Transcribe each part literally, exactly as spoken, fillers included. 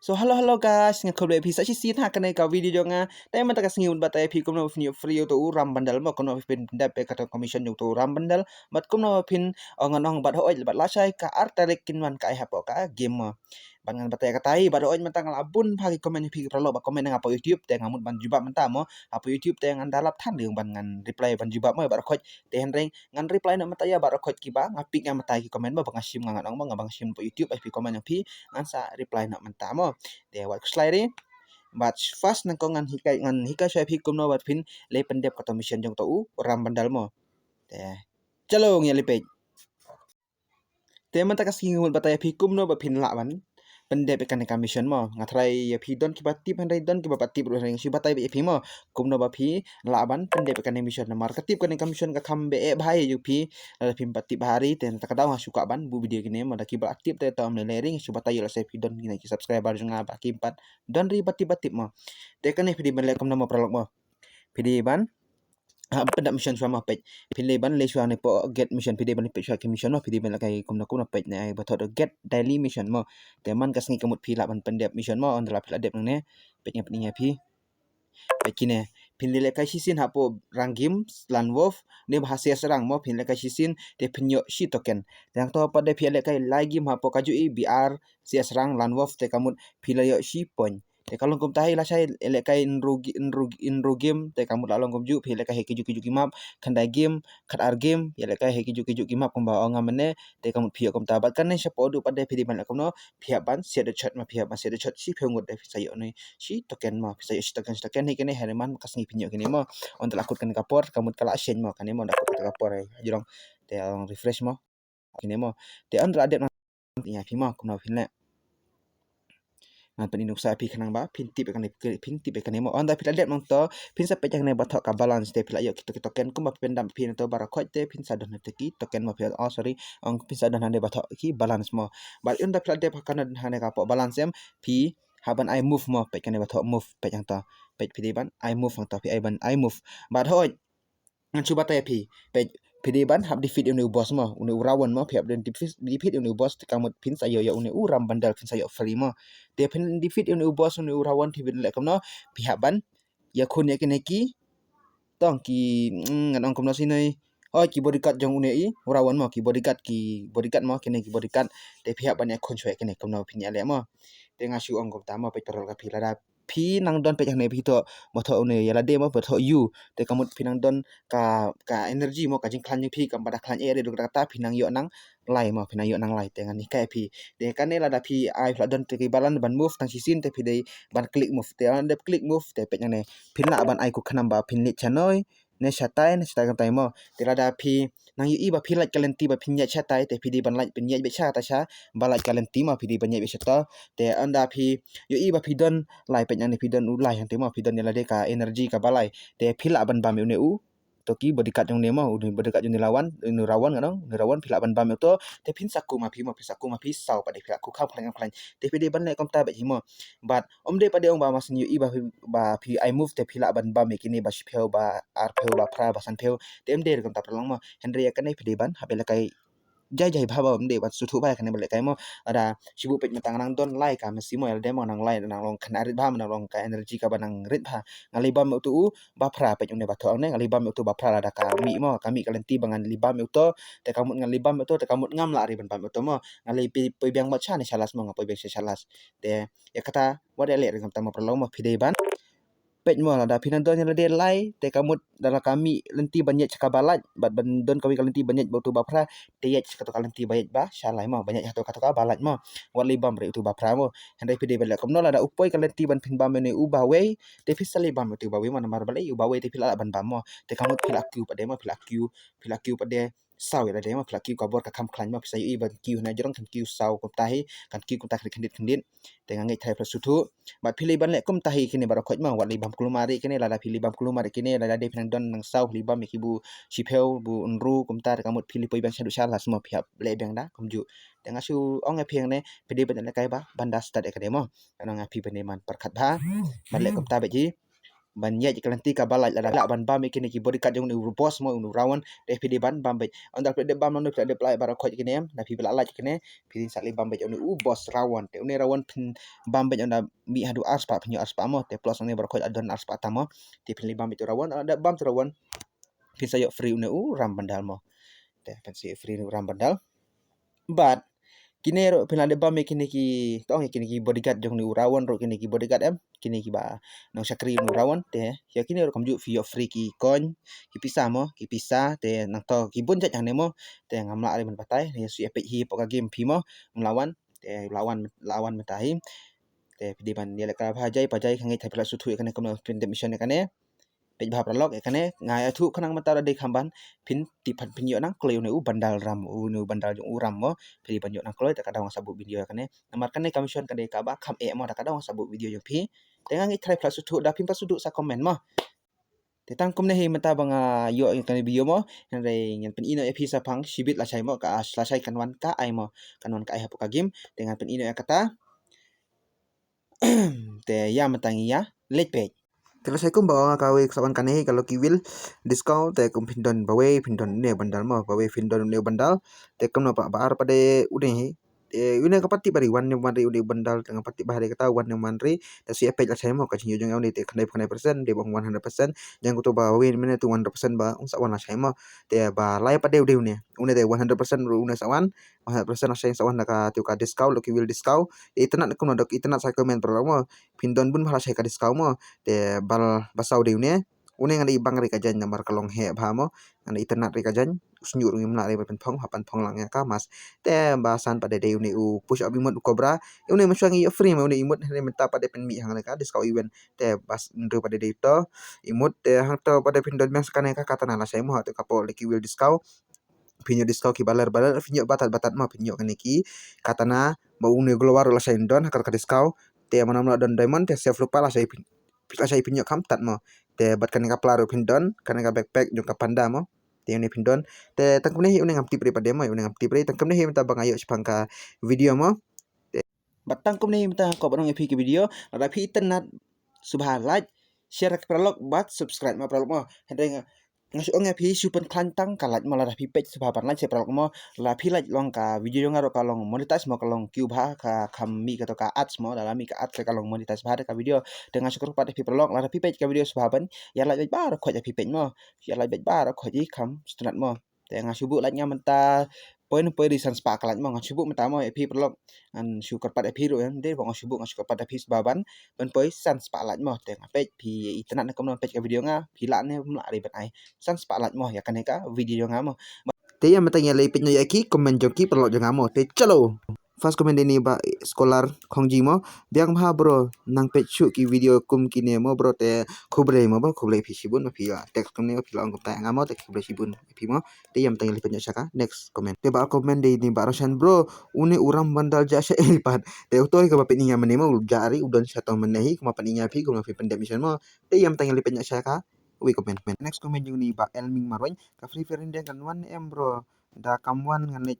So hello hello guys, nga khublei phi sa shisien ha kane ka video jong nga. Te mynta ka sngi ngan batai phi kumno phin ïoh free ïa uto u RAM bundle mo, kumno phin dep ïa kato commission jong uto u RAM bundle. Bad kumno phin ong ngan ong bad hooid bad lashai ka ar tarik kin wan ka ai hapoh ka game mo. Bad ngan batai katai bad hooid mynta nga la bun bha ki comment phi ki paralok ba comment nga hapoh YouTube te nga mut ban jubab mynta mo. Hapoh YouTube te ngan da lap than dei ban ngan reply ban jubab mo bad hooid te hynrei ngan reply noh mynta ïa baroh khoit kiba nga pick nga mynta ki comment ba nga shim nga ngan ong ba nga ba nga shim hapoh YouTube ai phi comment ïa phi ngan sa reply noh mynta mo. Te wat khuslai re. Bad first nangkong ngan hikai ngan hikai shuwa ïa phi kumno bad phin leh pyndep kato mission jong uto u RAM bundle mo. Te chalo ngi ïa leh peit. Te mynta ka sngi ngan mut batai ïa phi kumno ba phin lah ban pyndep ïa kane ka mission mo. Nga tharai ïa phi don kiba tip hynrei don kiba pat tip ruh hynrei nga shu batai beit ïa phi mo. Kumno ba phi lah ban pyndep ïa kane mission namar ka tip kane ka mission ka kham beit bha ïa phi. Lada phim pat tip bha ri te nangta ka daw nga shu kwah ban buh video kine mo, da kiba tip te to ym lei lei ri nga shu batai ïa lehse phi don kine ki subscriber jong nga ba kim pat don ri ba tip ba tip mo. Te kane phi dei ban leh kumno mo paralok mo. Phi dei ban ha pyndep mission shuwa mo peit. Phi dei ban leh shuwa ne hapoh get mission, phi dei ban leh peit shuwa ki mission mo, phi dei ban leh kai kumno kumno peit ne ai ba thoh get daily mission mo. Te man ka sngi ka mut phi lah ban pyndep mission mo, ynda la phi la dep nangne peit nga pyni ïa phi. Peit kine phin leh leh kai shisien hapoh Rang Games, Land Wolf ne ba ha C S Rang mo, phin leh kai shisien te phin ïoh shi token. Te hangto pat de phi leh kai lai game hapoh kajuh i B R, C S Rang, Land Wolf te ka mut phi la ïoh shi point. Te ka long kumta hi lashai leh kai Nru Gi- Nru Nru Game te ka mut la long kumjuh phi leh kai hi kijuh kijuh ki map, khyndai game, khatar game, ïa leh kai hi kijuh kijuh ki map kumba ong nga mynne. Te ka mut phi ïoh kumta bad kane shapoh duh pat de phi dei ban leh kumno, phi hap ban siat da shot mo, phi hap ban siat da shot shiphew ngut de phi sa ïoh ne shi token mo, phi sa ïoh shi token shi token hi kane hynrei man ka sngi phin ïoh kine mo. Ynda la kut kane ka por ka mut ka la shane mo, kane mo da kut kane ka por ai jrong. Te ong refresh mo. Kine mo. Te ynda la dep nang ïa phi mo kumno phin leh. Ngan pyni nuksa ïa phi khnang ba phin tip ïa kane phi- phin tip ïa kane mo. Ynda phi la dep nangto phin sa peit ïa kane ba thoh ka balance te phi la ïoh kito ki token kumba phi pyndap phi nangto baroh khoit te phin sa don hangto ki token mo phi, oh sorry, ong phin sa don hangto ba thoh ki balance mo. Bad ynda phi la dep ha kane ha kane ka pok balance em phi hap ban ai move mo, peit kane ba thoh move peit hangto. Peit phi dei ban ai move hangto, phi ai ban ai move. Bad hooid ngan shu batai ïa phi. Peit phi dei ban hap defeat ïa une u boss mo, une u Rawan mo, phi hap ban defeat defeat ïa une u boss te ka mut phin sa ïoh ïa une u RAM bundle phin sa ïoh free mo. Te phin defeat ïa une u boss une u Rawan te phin leh kumno, phi hap ban ïakhun ïa kine ki tong ki mm, ngan ong kumno sini. Hooid ki bodyguard jong une i u Rawan mo, ki bodyguard ki bodyguard mo, kine ki bodyguard. Te phi hap ban ïakhun shuwa ïa kine kumno phin ïaleh mo. Te nga shu ong kumta mo peit paralok ïa phi lada phi nang don peit hangne phi thoh ba thoh une ïa lade mo ba thoh yu. Te ka mut phi nang don ka ka energy mo, ka jingkhlaiñ jong phi kam ba da khlaiñ eh re duk da kata phi nang ïoh nang lai mo, phi nang ïoh nang lai te ngan hikai ïa phi. Te kane lada phi ai phi la don te ki balance ban move tang shisien te phi dei ban click move. Te ynda dep click move te peit hangne phin lah ban ai ku khnam ba phin leit shanoi ne shatai ne shatai kumtai mo. Te lada phi nang ïohi ba phi lait ka lynti ba phin ïaid shatai te phi dei ban lait phin ïaid beit shata sha ba lait ka lynti mo, phi dei ban ïaid beit shato. Te ynda phi ïohi ba phi don lai peit hangne phi don u lai hangte mo, phi don ïa lade ka energy kaba lai te phi lah ban bam ïa une u to ki bodyguard jong une mo, une bodyguard jong une Rawan, une Rawan ngan ong, une Rawan phi lah ban bam ïa uto te phin sa kum ha phi mo, phin sa kum ha phi saw pat de phi lah kum kham khlaiñ kham khlaiñ. Te phi dei ban leh kumta beit hi mo. Bad ym dei pat de ong ba ma shu ïohi ba phi ba phi ai move te phi lah ban bam ïa kine ba shiphew ba arphew ba phra ba sanphew. Te ym dei re kumta paralok mo. Hynrei ïa kane phi dei ban hap ïa leh kai jai jai bha ba ym dei ban sngewthuh bha ïa kane ba leh kai mo. Lada shu buh peit mynta nga nang don lai ka masi mo, ïa lade mo nang lai nang long khynnah rit bha mo, nang long ka energy kaba nang rit bha. Nga leit bam ïa uto u ba phra peit une ba thoh hangne, nga leit bam ïa uto ba phra lada ka mih mo, ka mih ka lynti ba ngan leit bam ïa uto te ka mut ngan leit bam ïa uto te ka mut ngam lah re ban bam ïa uto mo. Nga leit poi poi biang bad sha ne sha last mo, nga poi biang sha sha last. Te ïa kata wat ïaleh re kumta mo paralok mo, phi dei ban peit mo lada phi nang don ïa lade lai te ka mut lada ka mih lynti ban ïaid sha kaba lait bad ban don kawei ka lynti ban ïaid bad uto ba phra te ïaid sha kato ka lynti ba ïaid ba sha lai mo, ban ïaid hato kato kaba lait mo. Wat leit bam re uto ba phra mo. Hynrei phi dei ban leh kumno lada u poi ka lynti ban phin bam ïa une u ba wei te phi sa leit bam ïa uto ba wei mo, namar balei u ba wei te phi lah lah ban bam mo. Te ka mut phi lah kiew pat de mo, phi lah kiew, phi lah kiew pat de saw ïa lade mo, phi lah kiew ka bor ka kham khlaiñ mo, phi sa ïohi ban kiew hynne jrong kan kiew saw kumta hi, kan kiew kumta khyndiat khyndiat khyndiat. Te nga ngeit tharai phi la sngewthuh. Bad phi leit ban leh kumta hi kine baroh khoit mo, wat leit bam kulmar ïa kine, lada phi leit bam kulmar ïa kine, lada dei phi nang don nang saw phi leit bam ïa ki bu shiphew bu ynru kumta te ka mut phi leit poi biang shaduh sha last mo, phi hap leh biang da kumjuh. Te nga shu ong ïa phi hangne phi dei ban leh kai ba ban da start ïa kane mo. Nga ong ïa phi ban dei ban pyrkhat bha ban leh kumta beit hi. ban ïaid ka lynti kaba lait, lada lah ban bam ïa kine ki bodyguard jong une u boss mo, une u Rawan, te phi dei ban bam beit. Ynda phi la dep bam noh, phi la dep lait baroh khoit kine em, lada phi ba la lait kine, phi dei sa lei bam beit ïa une u boss Rawan. Te une Rawan phin bam beit ynda mih haduh arspah, phin ïoh arspah mo, te plus une baroh khoit la don arspah tam mo. Te phin lei bam beit u Rawan, ynda bam u Rawan, phin sa ïoh free une u ram bandal mo. Te phin sa ïoh free une u ram bandal. Bad kine ruh phin la dep bam ïa kine ki, to ong ïa kine ki bodyguard jong une u Rawan ruh, kine ki bodyguard em, kine kiba nongshakri une u Rawan, te ïa kine ruh kumjuh phi ïoh free ki coin, ki pisa mo, ki pisa, te nangta ki bun jait hangne mo. Te ngam lah re ban batai, ïa shu ïa peit hi hapoh ka game phi mo, ngam lah wan, te lah wan, lah wan mynta hi. Te phi dei ban ïaleh ka ba jai, ba jai, ka ngeit ha phi la shu thuh ïa kane kumno phin dep mission ïa kane. Peit bha paralok, ïa kane nga ïathuh khnang mynta, lada dei kham ban phin tip, phin ïoh nang kloi une u bandal ram, une u bandal jong u ram mo. Phi dei ban ïoh nang kloi, te ka daw nga sa buh video ïa kane. Namar kane ka mission ka dei kaba kham eh mo, te ka daw nga sa buh video jong phi. Te nga ngeit tharai phi la shu thuh, lada phim pat shu thuh sa comment mo. Te tang kumne hi mynta ba nga ïoh ïa kane video mo, hynrei ngan pyni noh ïa phi shaphang shibit lashai mo, ka lashai kan wan ka ai mo, kan wan ka ai hapoh ka game. Te ngan pyni noh ïa kata. Te ïa mynta ngi ïa leit peit. Te lashai kumba ong nga, kawei sa wan kane ka Lucky Wheel Disco, te kum phin don bawei, phin don une bandal mo, bawei phin don une bandal. Te kumno pat ba ar pat de une hi. Te une ka pat tip ba dei wan ne wan re une bandal, te nga pat tip ba dei kata wan ne wan re. Te shu ïa peit lashai mo, ka jingïoh jong nga une te khyndai phew khyndai percent, dei ba ong one hundred percent. Jong uto bawei mynne te one hundred percent ba ong sa wan lashai mo. Te ba lai pat de u dei une. Une te one hundred percent ruh une sa wan. One hundred percent lashai sa wan da kata ka Disco, Lucky Wheel Disco. Te itynnad kumno, dok itynnad sa comment paralok mo. Phin don bun bha lashai ka Disco mo. Te bal ba saw dei une. Une ngan da ibang re ka jaiñ namar ka long heh bha mo. Ngan da itynnad re ka jaiñ. U shñiuh ruh ngim lah re ban pynphong, hap ban phong lang ïa ka mask. Te ba san pat de dei une u push up emote u Cobra. Une mynshuwa ngi ïoh free mo une emote, hynrei mynta pat de pynmih hangne ka Disco event. Te ba hynriew pat de dei uto emote, te hangto pat de phin don biang sa kane ka Katana lashai mo, te ka pok Lucky Wheel Disco. Phin ïoh Disco kiba ler ba ler, phin ïoh batat batat mo, phin ïoh kane ki Katana, ba une glow ruh lashai don ha ka Disco. Te mano mano don diamond, te self ruh pat lashai phin, lashai phin ïoh kham tad mo. Te bad kane ka pla ruh phin don, kane ka backpack jong ka panda mo. Te une phin don. Te tang kumne hi, une ngam tip re pat de mo, une ngam tip re, tang kumne hi mynta ba nga ïoh shaphang ka video mo. Te bad tang kumne hi mynta, ko ba nang ïa phi ka video, lada phi itynnad, sngewbha like, share ka paralok bad subscribe mo paralok mo. Hynrei nga, nga shu ong ïa phi shu pynkhlaiñ tang ka like mo, lada phi peit sngewbha ban like sha paralok mo. Lada phi like long ka video jong nga ruh ka long monetize mo, ka long kiew bha, ka kham mih kato ka ads mo, lada mih ka ads ka long monetize bha da ka video. Te nga shu kyrpad ïa phi paralok, lada phi peit ka video sngewbha ban ïa like beit baroh khoit, ïa phi peit mo. Ïa like beit baroh khoit, i kham sngewtynnad mo. Te nga shu buh like nga mynta poi ne poi ri san spah ka like mo, nga shu buh mynta mo, ïa phi paralok. Ngan shu kyrpad ïa phi ruh, ïa dei ba nga shu buh, nga shu kyrpad ïa phi sngewbha ban, ban poi san spah like mo. Te nga peit phi itynnad ne kumno peit ka video nga, phi lah ne ym lah re ban ai san spah like mo ïa kane ka video jong nga mo. Te ïa mynta ngi ïa leit peit noh ïa ki comment jong ki paralok jong nga mo. Te chalo. First comment dei une i Bah Scholar Khongji mo. Biang bha bro, nang peit shuh ki video kum kine mo bro, te khublei mo bro, khublei phi shibun, phi la text kumne, phi la ong kumta ïa nga mo, te khublei shibun phi mo. Te ïa mynta ngi leit peit noh sha ka next comment. Te ba comment dei une i Bah Roshan bro, une u ram bandal jah sha ei pat. Te uto hi kaba pyni ïa nga mynne mo, u jah ri u don sha to mynne hi, kumba pyni ïa nga phi, kumba phi pyndep mission mo. Te ïa mynta ngi leit peit noh sha ka wei comment. Next comment jong une i Bah Elming Marweiñ, ka Free Fire India kan wan em bro? Da kam wan ngan leit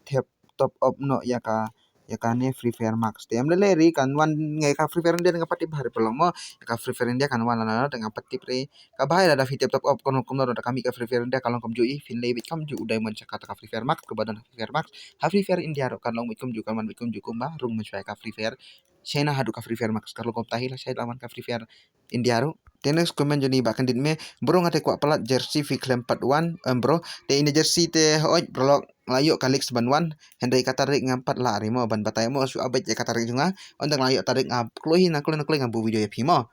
thep top up noh ïa ka, ïa kane Free Fire Max. Te em lei lei ri kan wan, ngi ka Free Fire India nga pat tip bha re paralok mo. Ïa ka Free Fire India kan wan lano lano, te nga pat tip re. Ka bha ïa lada phi thep top up kumno kumno, da ka mih ka Free Fire India ka long kumjuh i, phin leit beit kumjuh u diamond sha kata ka Free Fire Max, kaba don ha Free Fire Max. Ha Free Fire India ruh kan long beit kumjuh, kan wan beit kumjuh kumba rung mynshuwa ïa ka Free Fire China haduh ka Free Fire Max, ka long kumta hi, lashai la wan ka Free Fire India ruh. Te next comment jong une i Bah Kyndit Me, bro nga te kwah palat jersey phi khlem pat wan em bro. Te ine jersey te hooid paralok, la ïoh ka leaks ban wan, hynrei ka tarik ngam pat lah re mo ban batai mo, shu update ïa ka tarik jong nga. Ynda la ïoh tarik nga kloi hi, na kloi na kloi nga buh video ïa phi mo.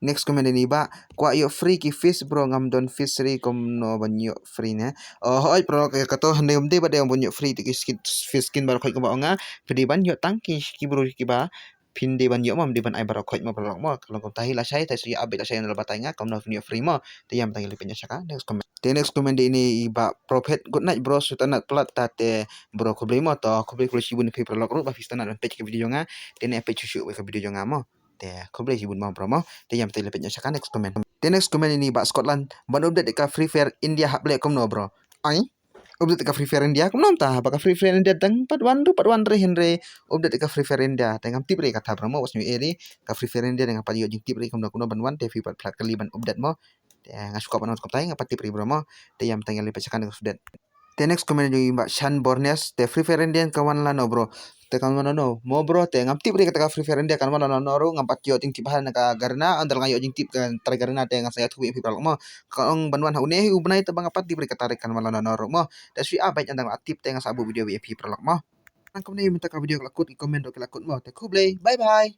Next comment dei une i Bah, kwah ïoh free ki fish bro, ngam don fish re, kumno ban ïoh free ne? Oh hooid paralok, ïa kato hynrei ym dei ba dei ban ïoh free te ki skin, fish skin baroh khoit kumba ong nga. Phi dei ban ïoh tang ki, ki bro kiba phin dei ban ïoh mo, ym dei ban ai baroh khoit mo paralok mo. Ka long kumta hi, lashai te shu ïa update lashai ynda la batai nga kumno phin ïoh free mo. Te ïa mynta ngi leit peit noh sha ka next comment. Te next comment dei une i Bah Prophet, good night bro, shu tynnad palat ta te bro, khublei mo. To khublei, khublei shibun ïa phi paralok ruh ba phi shu tynnad ban peit ka video jong nga. Te ne peit shuh shuh ka video jong nga mo. Te khublei shibun mo bro mo. Te ïa mynta ngi leit peit noh sha ka next comment. Te next comment dei une i Bah Scotland, ban update ïa ka Free Fire India hap leh kumno bro? Ai Update ka Free Fire India kumno mynta, ba ka Free Fire India dang pat wan ruh pat wan re hynrei update ka Free Fire India te ngam tip re kata bro mo, wat sngew ei re. Ka Free Fire India dang pat ïoh jingtip re kumno kumno ban wan te phi pat plat kali ban update mo. Te nga shu kop ban wan kumta, ngam pat tip re bro mo. Te ïa mynta ngi leit pat sha kane ka update. Te next comment jong i Bah Shan Bornes, te Free Fire India kan wan lano bro? Te kan wan lano mo bro? Te ngam tip re kata ka Free Fire India kan wan lano ruh, ngam pat ïoh jingtip ha na ka Garena, ynda nga ïoh jingtip ka tarik Garena te ngan sa ïathuh ïa phi paralok mo. Ka ong ban wan ha une hi u bnai te ba ngam pat tip re ka tarik kan wan lano ruh mo. Te shu ïa beit ynda nga tip te ngan sa buh video ïa phi paralok mo. Tang kumne mynta ka video ka la kut, ki comment ruh ki la kut mo. Te khublei, bye bye.